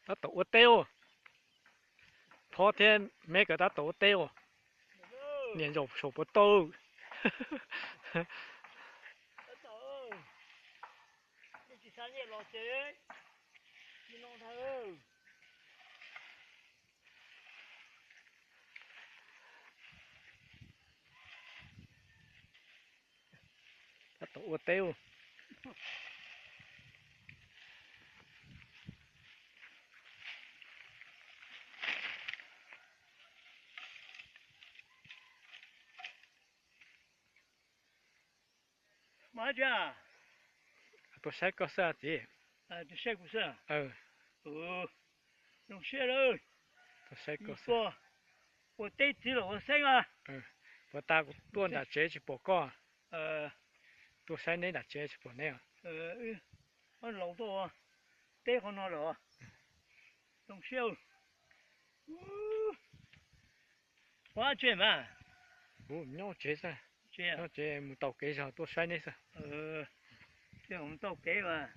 Tab tom ua teb ua. Phob thiab Meb nkawd tab tom ua teb ua. Niam zaum saum puas tau. Tab tom ua teb ua. Tuaj saib koj xwb txiv. Tuaj saib kuv xwb. Zoo siab lawm. Tuaj saib koj xwb. Ua teb txiv los ua xeeb a. Puas tas kuv tuaj nram tsev tsis pom koj. Tuaj saib neb nram tsev tsis pom neb. Laus tuaj ua teb qhov no lawm. Zoo siab. Ua tsev mas. Kuv nyob tsev xwb. Nyob tsev mus taus kev zog tuaj saib neb xwb. Mus taus kev mas.